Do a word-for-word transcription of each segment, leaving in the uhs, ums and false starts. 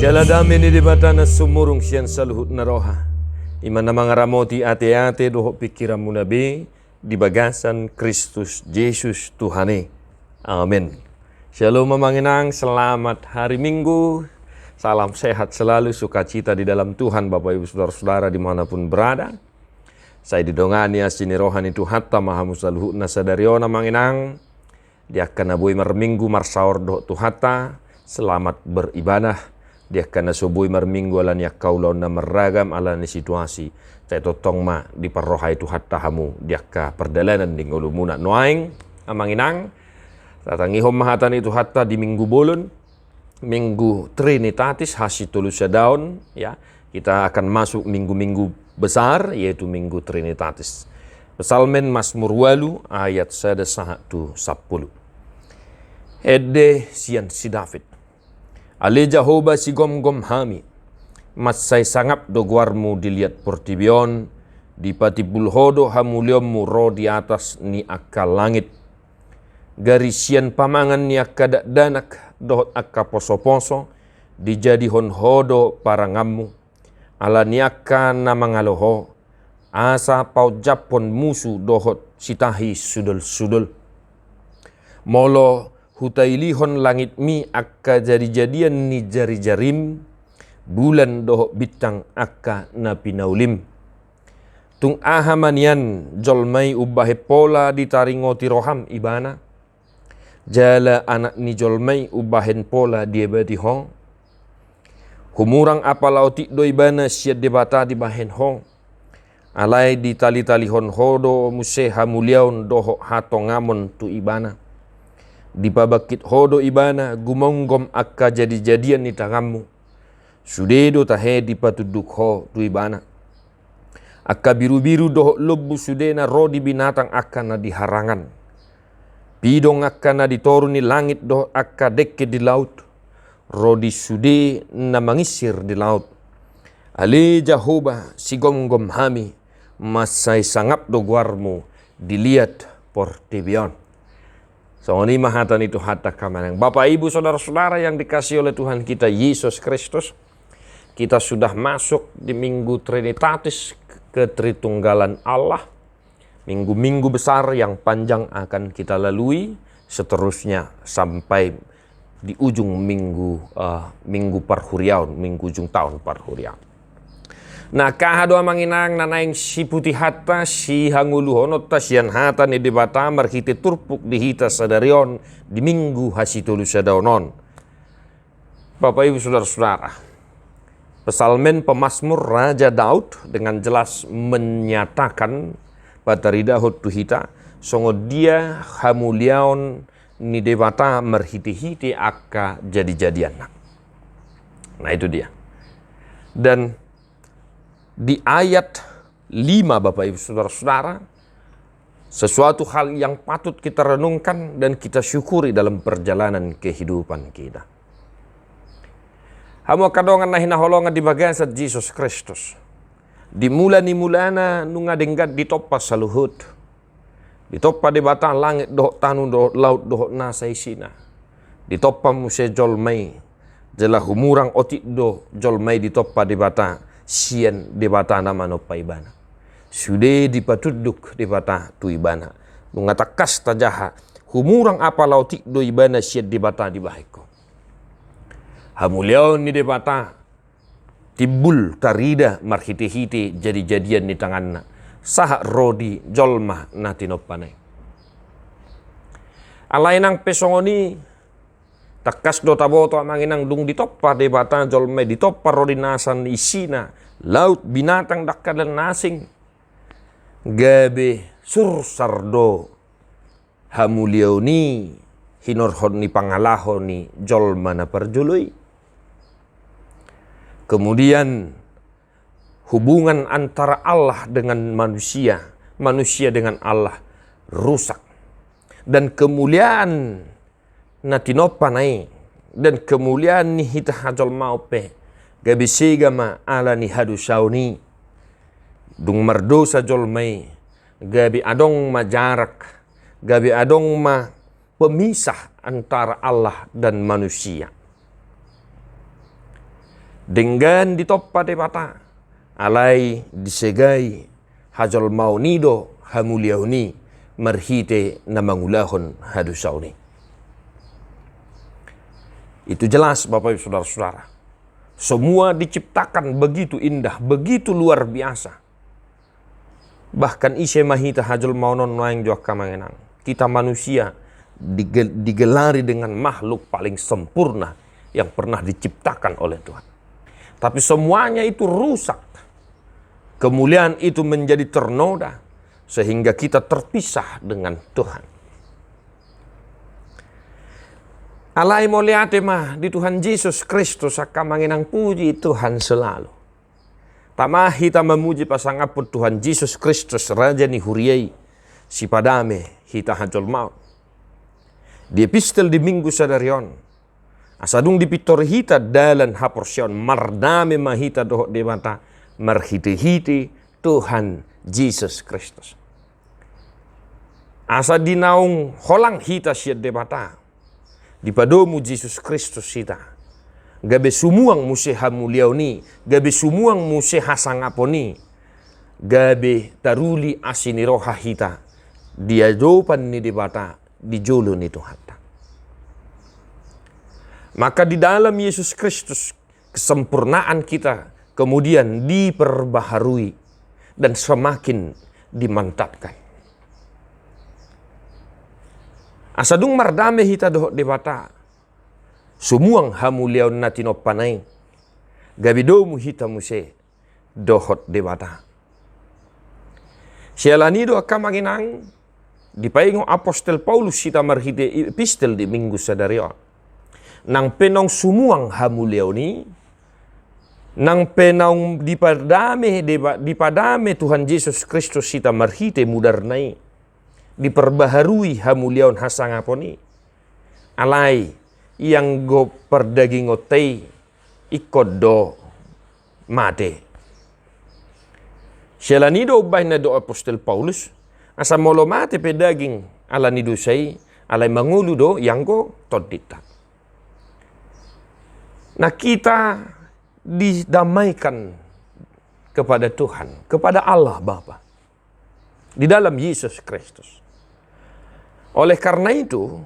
Jala dame ni Debata na sumurung sian saluhut na roha, i ma na mangaramoti ateate dohot pingkiranmuna be di bagasan Kristus Jesus Tuhan i. Amen. Shalom amang inang, selamat hari Minggu. Salam sehat selalu, sukacita di dalam Tuhan, Bapak Ibu Saudara-saudara dimanapun berada. Sai didongani asi ni roha ni Tuhanta ma hamu saluhutna sadari on amang inang. Di angka na boi marminggu marsaor dohot Tuhanta, selamat beribadah. Di angka na so boi marminggu ala ni angka ulaon na marragam, ala ni situasi, sai tongtong ma diparrohai Tuhanta hamu di angka pardalanan ni ngolumuna. Nuaeng amang inang, tatangihon ma hata ni Tuhanta di Minggu Bolon, Minggu Trinitatis, hasitolusadaon, ya. Kita akan masuk minggu-minggu besar, yaitu Minggu Trinitatis. Psalmen, Mazmur ualu ayat sada sahat tu sampulu. Ende sian si David. Ale Jahowa, sigomgom hami, mansai sangap do goarmu di liat portibi on, dipatimbul ho do hamuliaonmu ro di atas ni angka langit. Gari sian pamangan ni angka dakdanak dohot angka posoposo dijadihon ho do paranganmu, ala ni angka na mangalo ho, asa paonjaphon musu dohot sitahi sudolsudol. Molo hutailihon langitmi angka jadijadian ni jarijarim, bulan dohot bintang angka na pinaulim. Tung aha ma nian jolma i umbahen pola ditaringoti roham ibana? Jala anak ni jolma i umbahen pola diabati ho? Humurang apala otik do ibana sian Debata dibahen ho. Alai ditalitalihon ho do muse hamuliaon dohot hatongamon tu ibana. Dipabangkit ho do ibana gumomgom angka jadijadian ni tanganmu. Sude do tahe dipatunduk ho tu ibana. Angka birubiru dohot lombu sudena ro di binatang angka na di harangan. Pidong angka na di toru ni langit dohot angka dengke di laut, ro di sude na manginsir di laut. Ale Jahowa, sigomgom hami, mansai sangap do goarmu di liat portibi on. Songon i ma hata ni Tuhanta amang inang. Bapak Ibu Saudara-saudara yang dikasihi oleh Tuhan kita Yesus Kristus, kita sudah masuk di Minggu Trinitatis, Ketritunggalan Allah. Minggu-minggu besar yang panjang akan kita lalui seterusnya sampai di ujung minggu, eh, minggu parhuriaon, minggu ujung taon parhuriaon. Na, aha do amang inang na naeng siputihonta, sihangoluhononta sian hata ni Debata marhite turpuk di hita sadari on di Minggu hasitolusadaon on? Bapak Ibu Saudara-saudara, Psalmen, pemazmur Raja Daud dengan jelas menyatakan, pataridahon tu hita songon dia hamuliaon ni Debata marhitehite angka jadijadianna. Nah, itu dia. Dan di ayat lima, Bapak Ibu Saudara-saudara, sesuatu hal yang patut kita renungkan dan kita syukuri dalam perjalanan kehidupan kita. Hamu angka dongan na hinaholongan di bagasan Jesus Kristus, di mula ni mulana nunga denggan ditompa saluhut. Ditompa Debata langit dohot tano dohot laut dohot nasa isina. Ditompa muse jolma i. Jala humurang otik do jolma i ditompa Debata sian Debata na manompa ibana. Sude dipatunduk Debata tu ibana. Nunga tangkas tajaha, humurang apala otik do ibana sian Debata dibahen ho. Hamuliaon ni Debata timbul tarida marhitehite jadijadian ni tanganna sahat ro di jolma na tinompana i. Alai nang pe songon i, tangkas do taboto amang inang, dung ditompa Debata jolma i, ditompa ro di nasa isina, laut, binatang dangka dan na asing, gabe sursar do hamuliaon i hinorhon ni pangalaho ni jolma na parjolo i. Kemudian hubungan antara Allah dengan manusia, manusia dengan Allah rusak. Dan kemuliaan na tinompana i dan kemuliaan ni hita hajolmaon pe gabe sega ma ala ni hadosaon i. Dung mardosa jolma i, gabe adong ma jarak, gabe adong ma pemisah antara Allah dan manusia. Denggan ditompa Debata, alai disegai hajolmaon i do hamuliaon i marhite na mangulahon hadosaon i. Itu jelas, Bapak Ibu Saudara-saudara. Semua diciptakan begitu indah, begitu luar biasa. Bahkan ise ma hita hajolmaon on nuaeng jo, angka amang inang. Kita manusia digel-, digelari dengan makhluk paling sempurna yang pernah diciptakan oleh Tuhan. Tapi semuanya itu rusak. Kemuliaan itu menjadi ternoda sehingga kita terpisah dengan Tuhan. Alai mauliate ma di Tuhan Jesus Kristus, angka amang inang, puji Tuhan selalu. Tama hita mamuji pasangaphon Tuhan Jesus Kristus, Raja ni huria i, sipadame hita hajolmaon. Di epistel di Minggu sadari on, asa dung dipintori hita dalan haporseaon, mardame ma hita dohot Debata marhitehite Tuhan Jesus Kristus. Asa di naung holang hita sian Debata, dipadomu Jesus Kristus hita. Gabe sumuang muse hamuliaon i, gabe sumuang muse hasangapon i, gabe taruli asi ni roha hita di adopan ni Debata, di jolo ni Tuhanta. Maka di dalam Yesus Kristus, kesempurnaan kita kemudian diperbaharui dan semakin dimantapkan. Asa dung mardame hita dohot Debata, sumuang hamuliaon na tinompana i, gabe domu hita muse dohot Debata. Siala ni i do, angka amang inang, dipaingot apostel Paulus hita marhite epistel di Minggu sadari on. Nang pe naung sumuang hamuliaon i, nang pe naung dipadame Deba-, dipadame Tuhan Jesus Kristus hita marhite mudarna i, diperbaharui hamuliaon hasangapon i, alai ianggo pardagingonta i ingkon do mate. Siala ni i do umbahen na didok apostel Paulus, asa molo mate pe daging ala ni dosa i, alai mangolu do ianggo tondinta. Nah, kita didamaikan kepada Tuhan, kepada Allah Bapa, di dalam Yesus Kristus. Oleh karena itu,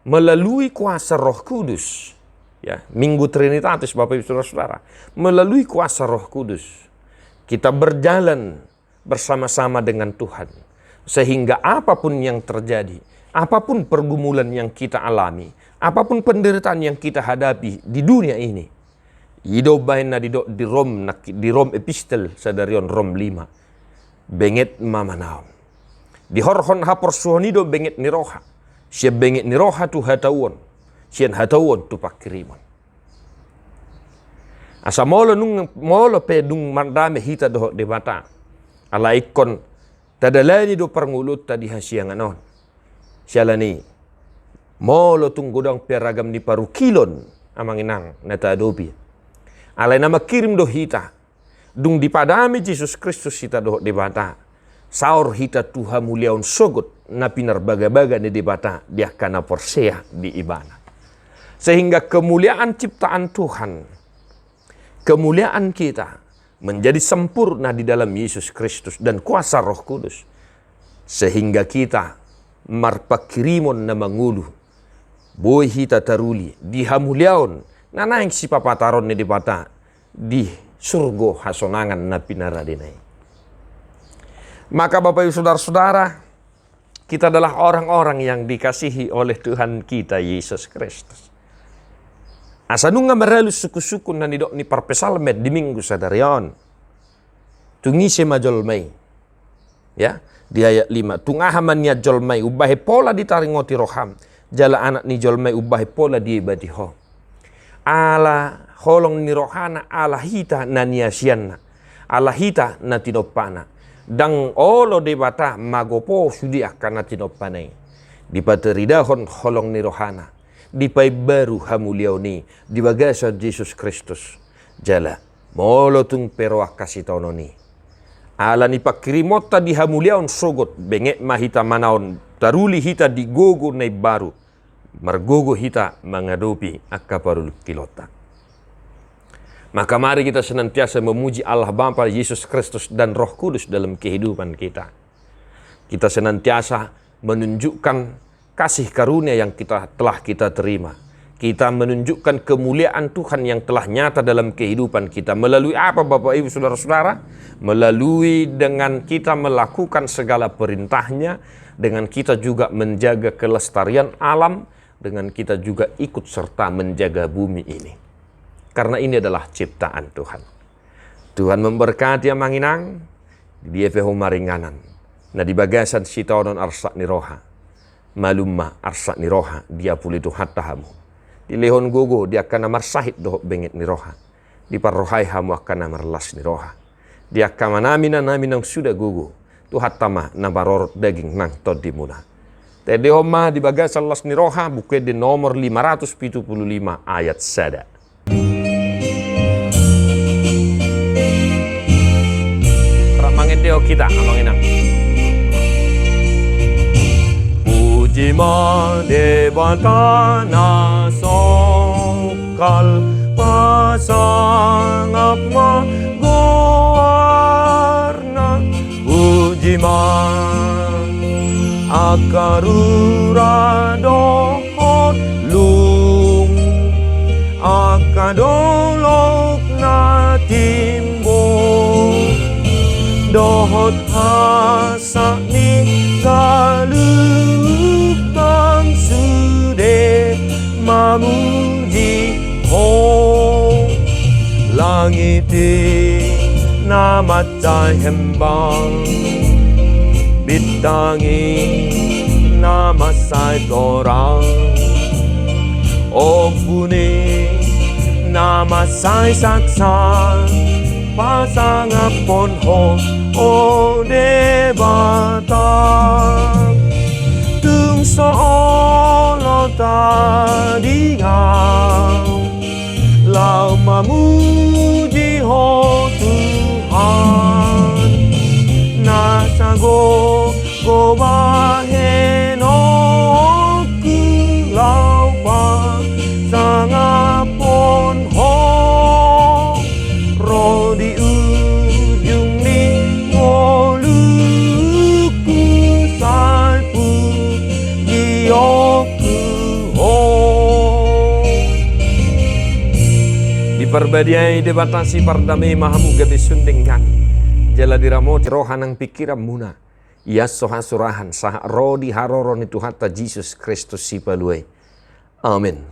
melalui kuasa Roh Kudus, ya, Minggu Trinitatis, Bapak Ibu Saudara-saudara, melalui kuasa Roh Kudus, kita berjalan bersama-sama dengan Tuhan. Sehingga apapun yang terjadi, apapun pergumulan yang kita alami, apapun penderitaan yang kita hadapi di dunia ini, i do umbahen na didok di Rom, na, di Rom epistel sadari on, Rom lima. Benget ma manaon. Dihorhon haporsuhon i do benget ni roha. Sian benget ni roha tu hatauon. Sian hatauon tu pangkirimon. Asa molo nung, molo pe dung mardame hita dohot Debata, alai ingkon tadalani do parngoluonta di hasiangan on. Siala ni i, molo tung godang pe ragam ni parungkilon, amang inang, na taadopi, alai na mangkirim do hita. Dung dipadame Jesus Kristus hita dohot Debata, saor hita tu hamuliaon sogot na pinarbagabaga ni Debata di angka na porsea di Ibana. Sehingga kemuliaan ciptaan Tuhan, kemuliaan kita menjadi sempurna di dalam Yesus Kristus dan kuasa Roh Kudus. Sehingga kita marpangkirimon na mangolu, boi hita taruli di hamuliaon na naeng sipapataron ni Debata di surgo hasonangan na pinaradena i. Maka Bapak Ibu Saudara-saudara, kita adalah orang-orang yang dikasihi oleh Tuhan kita Yesus Kristus. Asa nunga maralus sungkun-sungkun na nidok ni parpsalmen di Minggu sadari on. Tung ise ma jolma i? Ya, di ayat lima. Tung aha ma nian jolma i umbahen pola ditaringoti roham, jala anak ni jolma i umbahen pola diebati ho? Ala holong ni rohana, ala hita na niasianna, ala hita na tinompana. Ndang olo Debata magopo sude angka na tinompana i. Dipataridahon holong ni rohana, dipaimbaru hamuliaon i di bagasan Jesus Kristus. Jala molo tung pe ro angka sitaonon i, ala ni pangkirimonta di hamuliaon sogot, benget ma hita manaon, taruli hita di gogo na imbaru, margogo hita mangadopi angka parungkilonta. Maka mari kita senantiasa memuji Allah Bapa, Yesus Kristus, dan Roh Kudus dalam kehidupan kita. Kita senantiasa menunjukkan kasih karunia yang kita, telah kita terima. Kita menunjukkan kemuliaan Tuhan yang telah nyata dalam kehidupan kita. Melalui apa, Bapak, Ibu, Saudara-saudara? Melalui dengan kita melakukan segala perintahnya, dengan kita juga menjaga kelestarian alam, dengan kita juga ikut serta menjaga bumi ini. Karena ini adalah ciptaan Tuhan. Tuhan memberkati, Amang Inang, di dia pe ho maringanan. Na di bagasan sitaonon arsak ni roha. Malum ma arsak ni roha, diapuli Tuhanta hamu. Dilehon gogo di angka na marsahit dohot benget ni roha. Diparrohai hamu angka na marlas ni roha. Di angka amanami, inanami naung suda gogo, Tuhanta ma na marorot daging nang tondimuna. Taendehon ma di bagasan las ni roha, Buku Ende nomor lima ratus pitu puluh lima ayat sada. Rap mangendehon hita, Amang Inang. Puji ma Debata na songkal, pasangap ma goarna. Puji ma angka rura dohot lung, angka dolok na timbo, dohot arsak ni galup, nang sude mamuji Ho. Langit i na mansai hembang, bintang i na mansai torang, ombun i na mansai saksak, pasangaphon Ho, o Debata. Tung so olo tadinga, laho mamuji Ho Tuhan. Na sago gogo bahenonku laho pasangaphon Ho, ro di ujung ni ngolungku sai pujionku Ho. Diparbadiai Debata sipardame ma hamu gabe sun denggan, jala diramoti roha nang pingkiranmuna. Ia so hasurahan sahat ro di haroro ni Tuhanta Jesus Kristus Sipalua i. Amen.